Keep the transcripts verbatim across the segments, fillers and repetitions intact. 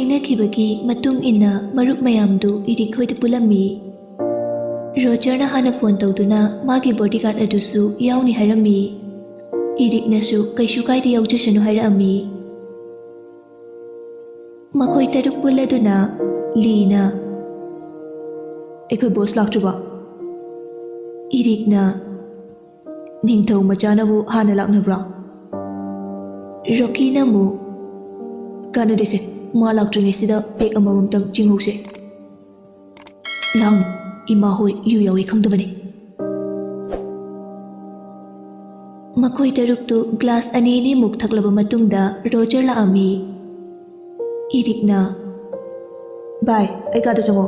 ꯊꯦꯡꯅꯈꯤꯕꯒꯤ ꯃꯇꯨꯡ ꯏꯟꯅ ꯃꯔꯨꯞ ꯃꯌꯥꯝꯗꯨ ꯏꯔꯤꯛ ꯍꯣꯏꯗ ꯄꯨꯜꯂꯝꯃꯤ꯫ ꯔꯣꯖꯔꯅ ꯍꯥꯟꯅ ꯐꯣꯟ ꯇꯧꯗꯨꯅ ꯃꯥꯒꯤ ꯕꯣꯗꯤꯒꯥꯔꯗ ꯑꯗꯨꯁꯨ ꯌꯥꯎꯅꯤ ꯍꯥꯏꯔꯝꯃꯤ꯫ ꯏꯔꯤꯛꯅꯁꯨ ꯀꯩꯁꯨ ꯀꯥꯏꯗꯦ, ꯌꯥꯎꯖꯁꯅꯨ ꯍꯥꯏꯔꯛꯑꯝꯃꯤ꯫ ꯃꯈꯣꯏ ꯇꯔꯨꯛ ꯄꯨꯜꯂꯗꯨꯅ ꯂꯤꯅ, "ꯑꯩꯈꯣꯏ ꯕꯣꯁ ꯂꯥꯛꯇ꯭ꯔꯤꯕꯣ?" ꯏꯔꯤꯛꯅ, "ꯅꯤꯡꯊꯧ ꯃꯆꯥꯅꯕꯨ ꯍꯥꯟꯅ ꯂꯥꯛꯅꯕ꯭ꯔꯣ?" ꯔꯣꯀꯤꯅ ꯑꯃꯨꯛ, "ꯀꯥꯟꯅꯗꯦꯁꯦ, ꯃꯥ ꯂꯥꯛꯇ꯭ꯔꯤꯉꯩꯁꯤꯗ ꯄꯦꯛ ꯑꯃꯃꯝꯇꯪ ꯆꯤꯡꯍꯧꯁꯦ꯫ ꯂꯥꯡꯅꯨ, ꯏꯃꯥ ꯍꯣꯏ ꯌꯨ ꯌꯥꯎꯏ ꯈꯪꯗꯕꯅꯤ꯫" ꯃꯈꯣꯏ ꯇꯔꯨꯛꯇꯨ ꯒ꯭ꯂꯥꯁ ꯑꯅꯤ ꯑꯅꯤꯃꯨꯛ ꯊꯛꯂꯕ ꯃꯇꯨꯡꯗ ꯔꯣꯖꯔ ꯂꯥꯛꯑꯝꯃꯤ꯫ ꯏꯔꯤꯛꯅ, "ꯚꯥꯏ, ꯑꯩ ꯀꯥꯗ ꯆꯪꯉꯣ꯫"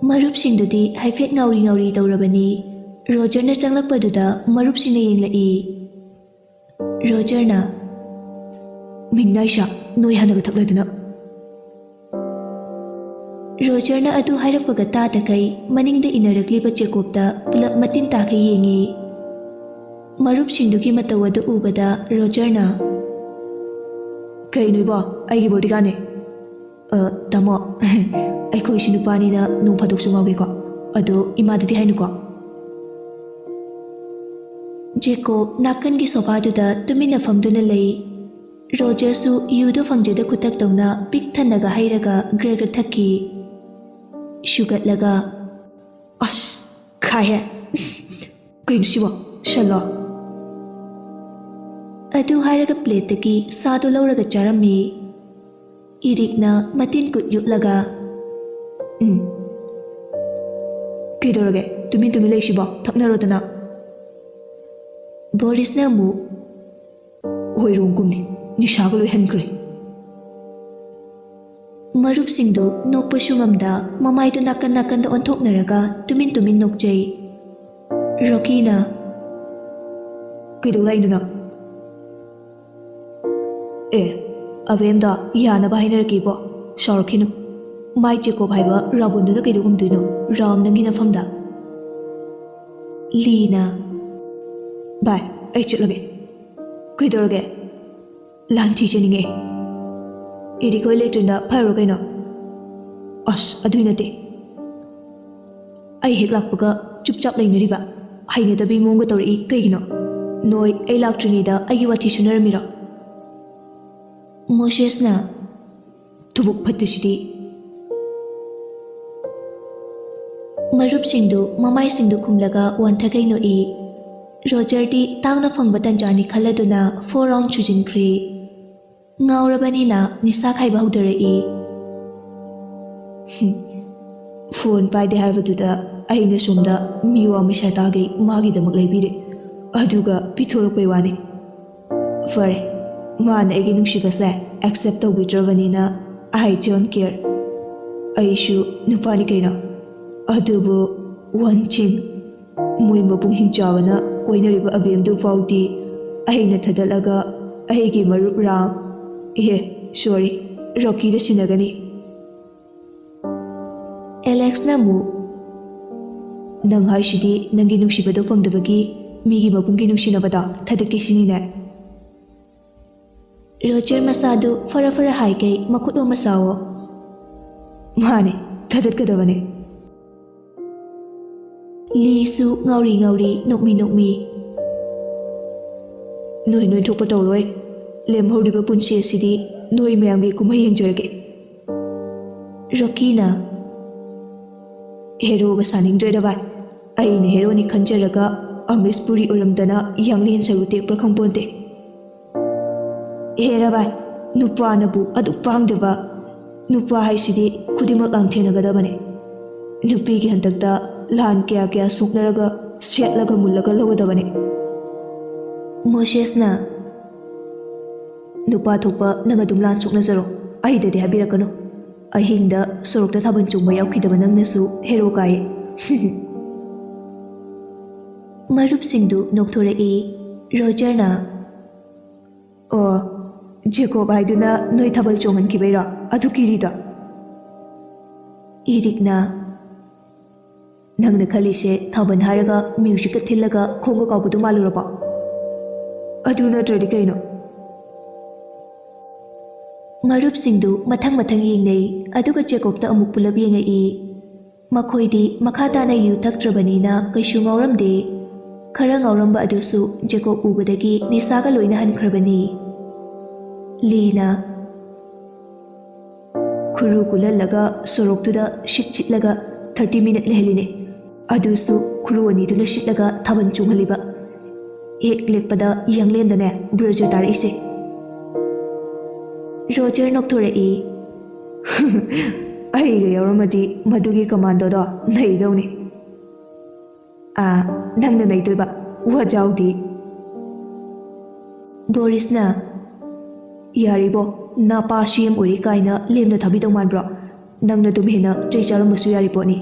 ꯃꯔꯨꯞꯁꯤꯡꯗꯨꯗꯤ ꯍꯥꯏꯐꯦꯠ ꯉꯥꯎꯔꯤ ꯉꯥꯎꯔꯤ ꯇꯧꯔꯕꯅꯤ꯫ ꯔꯣꯖꯔꯅ ꯆꯪꯂꯛꯄꯗꯨꯗ ꯃꯔꯨꯞꯁꯤꯡꯅ ꯌꯦꯡꯂꯛꯏ꯫ ꯔꯣꯖꯔꯅ, "ꯃꯤꯡꯅꯥꯏꯁꯥ, ꯅꯣꯏ ꯍꯥꯟꯅꯒ ꯊꯛꯂꯗꯅ꯫" ꯔꯣꯖꯔꯅ ꯑꯗꯨ ꯍꯥꯏꯔꯛꯄꯒ ꯇꯥꯗꯈꯩ ꯃꯅꯤꯡꯗ ꯏꯟꯅꯔꯛꯂꯤꯕ ꯖꯦꯀꯣꯕꯇ ꯄꯨꯂꯞ ꯃꯇꯤꯟ ꯇꯥꯈꯩ ꯌꯦꯡꯉꯤ꯫ ꯃꯔꯨꯞꯁꯤꯡꯗꯨꯒꯤ ꯃꯇꯧ ꯑꯗꯨ ꯎꯕꯗ ꯔꯣꯖꯔꯅ, "ꯀꯩꯅꯣ ꯏꯕꯣ, ꯑꯩꯒꯤ ꯕꯣꯗꯤꯒꯥꯔꯗꯅꯦ꯫" "ꯑ, ꯇꯥꯃꯣ, ꯑꯩꯈꯣꯏ ꯏꯁꯨ ꯅꯨꯄꯥꯅꯤꯅ ꯅꯣꯡ ꯐꯥꯗꯣꯛꯁꯨ ꯉꯥꯎꯒꯦꯀꯣ꯫ ꯑꯗꯣ ꯏꯃꯥꯗꯗꯤ ꯍꯥꯏꯅꯨꯀꯣ꯫" ꯖꯦꯀꯣꯕ ꯅꯥꯀꯟꯒꯤ ꯁꯣꯐꯥꯗꯨꯗ ꯇꯨꯃꯤꯟꯅ ꯐꯝꯗꯨꯅ ꯂꯩ꯫ ꯔꯣꯖꯔꯁꯨ ꯌꯨꯗꯨ ꯐꯪꯖꯗ ꯈꯨꯇꯛ ꯇꯧꯅ ꯄꯤꯛ ꯊꯟꯅꯒ ꯍꯩꯔꯒ ꯒ꯭ꯔ ꯒ꯭ꯔ ꯊꯛꯈꯤ꯫ ꯁꯨꯒꯠꯂꯒ, "ꯑꯁ, ꯈꯥꯏꯍꯦ꯫ ꯀꯩꯅꯣ ꯁꯤꯕꯣ? ꯁꯜꯂꯣ꯫" ꯑꯗꯨ ꯍꯥꯏꯔꯒ ꯄ꯭ꯂꯦꯠꯇꯒꯤ ꯁꯥꯗꯨ ꯂꯧꯔꯒ ꯆꯥꯔꯝꯃꯤ꯫ ꯏꯔꯤꯛꯅ ꯃꯇꯤꯟ ꯀꯨꯠ ꯌꯨꯠꯂꯒ, "ꯎꯝ꯫ ꯀꯩꯗꯧꯔꯒꯦ? ꯇꯨꯃꯤꯟ ꯇꯨꯃꯤꯟ ꯂꯩꯁꯤꯕꯣ? ꯊꯛꯅꯔꯣꯗꯅ꯫" ꯕꯣꯔꯤꯁꯅ ꯑꯃꯨꯛ, "ꯍꯣꯏꯔꯣꯡꯒꯨꯝꯅꯤ, ꯅꯤꯁꯥꯒ ꯂꯣꯏ ꯍꯟꯈ꯭ꯔꯦ꯫" ꯃꯔꯨꯞꯁꯤꯡꯗꯨ ꯅꯣꯛꯄꯁꯨ ꯉꯝꯗ ꯃꯃꯥꯏꯗꯨ ꯅꯥꯀꯟ ꯅꯥꯀꯟꯗ ꯑꯣꯟꯊꯣꯛꯅꯔꯒ ꯇꯨꯃꯤꯟ ꯇꯨꯃꯤꯟ ꯅꯣꯛꯆꯩ꯫ ꯔꯣꯀꯤꯅ, "ꯀꯩꯗꯧ ꯂꯥꯛꯏꯅꯣ ꯅꯪ?" "ꯑꯦ, ꯑꯕꯦꯝꯗ ꯌꯥꯅꯕ ꯍꯥꯏꯅꯔꯛꯀꯦ ꯏꯕꯣ, ꯁꯥꯎꯔꯛꯈꯤꯅꯨ꯫ ꯃꯥꯏ ꯆꯦꯀꯣꯞ ꯍꯥꯏꯕ ꯔꯥꯕꯣꯟꯗꯨꯅ ꯀꯩꯗꯧ ꯉꯝꯗꯣꯏꯅꯣ ꯔꯥꯝ ꯅꯪꯒꯤ ꯅꯐꯝꯗ?" ꯂꯤꯅ, "ꯚꯥꯏ, ꯑꯩ ꯆꯠꯂꯒꯦ꯫" "ꯀꯩꯗꯧꯔꯒꯦ?" ꯂꯥꯟꯊꯤ ꯆꯦꯟꯅꯤꯡꯉꯦ꯫ ꯏꯔꯤꯛ ꯍꯣꯏ ꯂꯩꯇ꯭ꯔꯤꯅ ꯐꯔꯣ ꯀꯩꯅꯣ? ꯑꯁ, ꯑꯗꯨꯏ ꯅꯠꯇꯦ꯫ ꯑꯩ ꯍꯦꯛ ꯂꯥꯛꯄꯒ ꯆꯨꯞꯆꯥꯞ ꯂꯩꯅꯔꯤꯕ, ꯍꯩꯅꯗꯕꯤ ꯃꯑꯣꯡꯒ ꯇꯧꯔꯛꯏ ꯀꯩꯒꯤꯅꯣ? ꯅꯣꯏ ꯑꯩ ꯂꯥꯛꯇ꯭ꯔꯤꯉꯩꯗ ꯑꯩꯒꯤ ꯋꯥꯊꯤ ꯁꯨꯅꯔꯝꯃꯤꯔꯣ? ꯃꯣꯁꯦꯁꯅ ꯊꯕꯛ ꯐꯠꯇꯁꯤꯗꯤ꯫ ꯃꯔꯨꯞꯁꯤꯡꯗꯨ ꯃꯃꯥꯏꯁꯤꯡꯗꯨ ꯈꯨꯝꯂꯒ ꯋꯥꯟꯊꯈꯩ ꯅꯣꯛꯏ꯫ ꯔꯣꯖꯔꯗꯤ ꯇꯥꯡꯅ ꯐꯪꯕ ꯇꯟꯖꯥꯅꯤ ꯈꯜꯂꯗꯨꯅ ꯐꯣꯔ ꯔꯥꯎꯟ ꯁꯨꯖꯤꯟꯈ꯭ꯔꯦ꯫ ꯉꯥꯎꯔꯕꯅꯤꯅ ꯅꯤꯁꯥ ꯈꯥꯏꯕ ꯍꯧꯗꯣꯔꯛꯏ꯫ ꯐꯣꯟ ꯄꯥꯏꯗꯦ ꯍꯥꯏꯕꯗꯨꯗ ꯑꯩꯅ ꯁꯣꯝꯗ ꯃꯤꯋꯥ ꯃꯩꯁꯥ ꯇꯥꯒꯩ ꯃꯥꯒꯤꯗꯃꯛ ꯂꯩꯕꯤꯔꯦ, ꯑꯗꯨꯒ ꯄꯤꯊꯣꯔꯛꯄꯩ ꯋꯥꯅꯤ꯫ ꯐꯔꯦ, ꯃꯥꯅ ꯑꯩꯒꯤ ꯅꯨꯡꯁꯤꯕꯁꯦ ꯑꯦꯛꯁꯦꯞ ꯇꯧꯕꯤꯗ꯭ꯔꯕꯅꯤꯅ, I don't care꯫ ꯑꯩꯁꯨ ꯅꯨꯄꯥꯅꯤ ꯀꯩꯅꯣ꯫ ꯑꯗꯨꯕꯨ one thing, ꯃꯣꯏ ꯃꯄꯨꯡ ꯍꯤꯡꯆꯥꯕꯅ ꯀꯣꯏꯅꯔꯤꯕ ꯑꯕꯦꯝꯗꯨ ꯐꯥꯎꯗꯤ ꯑꯩꯅ ꯊꯥꯗꯠꯂꯒ ꯑꯩꯒꯤ ꯃꯔꯨꯞ ꯔꯥꯝ, ꯑꯦ, ꯁꯣꯔꯤ, ꯔꯣꯀꯤꯗ ꯁꯤꯟꯅꯒꯅꯤ꯫ ꯑꯦꯂꯦꯛꯁꯅ ꯑꯃꯨꯛ, "ꯅꯪ ꯍꯥꯏꯁꯤꯗꯤ ꯅꯪꯒꯤ ꯅꯨꯡꯁꯤꯕꯗꯣ ꯐꯪꯗꯕꯒꯤ ꯃꯤꯒꯤ ꯃꯄꯨꯡꯒꯤ ꯅꯨꯡꯁꯤꯅꯕꯗꯣ ꯊꯥꯗꯠꯀꯦ ꯁꯤꯅꯤꯅꯦ?" ꯔꯣꯖꯔ ꯃꯁꯥꯗꯨ ꯐꯔ ꯐꯔ ꯍꯥꯏꯒꯩ ꯃꯈꯨꯠ ꯑꯣꯝꯃ ꯆꯥꯎꯑꯣ꯫ ꯃꯥꯅꯦ, ꯊꯥꯗꯠꯀꯗꯕꯅꯦ꯫ ꯂꯤꯁꯨ ꯉꯥꯎꯔꯤ ꯉꯥꯎꯔꯤ ꯅꯣꯛꯃꯤ ꯅꯣꯛꯃꯤ, "ꯅꯣꯏ ꯅꯣꯏ ꯊꯣꯛꯄ ꯇꯧꯔꯣꯏ꯫ ꯂꯦꯝꯍꯧꯔꯤꯕ ꯄꯨꯟꯁꯤ ꯑꯁꯤꯗꯤ ꯅꯣꯏ ꯃꯌꯥꯝꯒꯤ ꯀꯨꯝꯍꯩ ꯌꯦꯡꯖꯔꯒꯦ꯫" ꯔꯣꯀꯤꯅ, "ꯍꯦꯔꯣꯒ ꯁꯥꯅꯤꯡꯗ꯭ꯔꯦꯗ ꯚꯥꯏ꯫ ꯑꯩꯅ ꯍꯦꯔꯣꯅꯤ ꯈꯟꯖꯔꯒ ꯑꯃꯤꯁ ꯄꯨꯔꯤ ꯑꯣꯏꯔꯝꯗꯅ ꯌꯥꯡꯂꯦꯟ ꯁꯔꯨ ꯇꯦꯛꯄ꯭ꯔꯥ ꯈꯪꯄꯣꯟꯇꯦ꯫" ꯍꯦꯔꯥ ꯚꯥꯏ, ꯅꯨꯄꯥꯅꯕꯨ ꯑꯗꯨꯛ ꯄꯥꯡꯗꯕ? ꯅꯨꯄꯥ ꯍꯥꯏꯁꯤꯗꯤ ꯈꯨꯗꯤꯡꯃꯛ ꯂꯥꯟꯊꯦꯡꯅꯒꯗꯕꯅꯦ꯫ ꯅꯨꯄꯤꯒꯤ ꯍꯟꯗꯛꯇ ꯂꯥꯟ ꯀꯌꯥ ꯀꯌꯥ ꯁꯣꯛꯅꯔꯒ, ꯁꯦꯠꯂꯒ ꯃꯨꯜꯂꯒ ꯂꯧꯒꯗꯕꯅꯦ꯫ ꯃꯣꯁꯦꯁꯅ, "ꯅꯨꯄꯥ ꯊꯣꯛꯄ ꯅꯪ ꯑꯗꯨꯝ ꯂꯥꯟ ꯁꯣꯛꯅꯖꯔꯣ, ꯑꯩꯗꯗꯤ ꯍꯥꯏꯕꯤꯔꯛꯀꯅꯨ꯫ ꯑꯍꯤꯡꯗ ꯁꯣꯔꯣꯛꯇ ꯊꯥꯕꯜ ꯆꯣꯡꯕ ꯌꯥꯎꯈꯤꯗꯕ ꯅꯪꯅꯁꯨ ꯍꯦꯔꯣ ꯀꯥꯏꯌꯦ꯫" ꯃꯔꯨꯞꯁꯤꯡꯗꯨ ꯅꯣꯛꯊꯣꯔꯛꯏ꯫ ꯔꯣꯖꯔꯅ, "ꯑꯣ, ꯖꯦꯀꯣꯕ ꯍꯥꯏꯗꯨꯅ ꯅꯣꯏ ꯊꯥꯕꯜ ꯆꯣꯡꯍꯟꯈꯤꯕꯩꯔꯣ ꯑꯗꯨ ꯀꯤꯔꯤꯗꯣ?" ꯏꯔꯤꯛꯅ, "ꯅꯪꯅ ꯈꯜꯂꯤꯁꯦ ꯊꯥꯕꯜ ꯍꯥꯏꯔꯒ ꯃ꯭ꯌꯨꯖꯤꯛꯀ ꯊꯤꯜꯂꯒ ꯈꯣꯡꯒ ꯀꯥꯎꯕꯗꯨ ꯃꯥꯜꯂꯨꯔꯕꯣ? ꯑꯗꯨ ꯅꯠꯇ꯭ꯔꯗꯤ ꯀꯩꯅꯣ?" ꯃꯔꯨꯞꯁꯤꯡꯗꯨ ꯃꯊꯪ ꯃꯊꯪ ꯌꯦꯡꯅꯩ, ꯑꯗꯨꯒ ꯖꯦꯀꯣꯕꯇ ꯑꯃꯨꯛ ꯄꯨꯂꯞ ꯌꯦꯡꯉꯛꯏ꯫ ꯃꯈꯣꯏꯗꯤ ꯃꯈꯥ ꯇꯥꯅ ꯌꯨ ꯊꯛꯇ꯭ꯔꯕꯅꯤꯅ ꯀꯩꯁꯨ ꯉꯥꯎꯔꯝꯗꯦ꯫ ꯈꯔ ꯉꯥꯎꯔꯝꯕ ꯑꯗꯨꯁꯨ ꯖꯦꯀꯣꯕ ꯎꯕꯗꯒꯤ ꯅꯤꯁꯥꯒ ꯂꯣꯏꯅ ꯍꯟꯈ꯭ꯔꯕꯅꯤ꯫ ꯂꯤꯅ, "ꯈꯨꯔꯨ ꯀꯨꯜꯍꯜꯂꯒ ꯁꯣꯔꯣꯛꯇꯨꯗ ꯁꯤꯠ ꯁꯤꯠꯂꯒ ꯊꯥꯔꯇꯤ ꯃꯤꯅꯠ ꯂꯩꯍꯜꯂꯤꯅꯦ꯫ ꯑꯗꯨꯁꯨ ꯈꯨꯔꯨ ꯑꯅꯤꯗꯨꯅ ꯁꯤꯠꯂꯒ ꯊꯥꯕꯜ ꯆꯣꯡꯍꯜꯂꯤꯕ꯫ ꯍꯦꯛ ꯂꯦꯞꯄꯗ ꯌꯥꯡꯂꯦꯟꯗꯅꯦ ꯕ꯭ꯔꯦꯖꯔ ꯇꯥꯔꯛꯏꯁꯦ꯫" ꯔꯣꯖꯔ ꯅꯣꯛꯊꯣꯔꯛꯏ꯫ "ꯑꯩꯒ ꯌꯥꯎꯔꯝꯃꯗꯤ ꯃꯗꯨꯒꯤ ꯀꯃꯥꯟꯗꯣꯗꯣ ꯅꯩꯗꯧꯅꯤ꯫" "ꯑꯥ, ꯅꯪꯅ ꯅꯩꯗꯣꯏꯕ, ꯋꯥꯖꯥꯎꯗꯤ꯫" ꯕꯣꯔꯤꯁꯅ, "ꯌꯥꯔꯤꯕꯣ, ꯅꯄꯥ ꯁꯤ ꯑꯦꯝ ꯑꯣꯏꯔꯤ ꯀꯥꯏꯅ ꯂꯦꯝꯅ ꯊꯥꯕꯤꯗꯧ ꯃꯥꯟꯕ꯭ꯔꯣ? ꯅꯪꯅ ꯑꯗꯨꯝ ꯍꯦꯟꯅ ꯆꯩ ꯆꯥꯔꯝꯕꯁꯨ ꯌꯥꯔꯤ ꯄꯣꯠꯅꯤ꯫"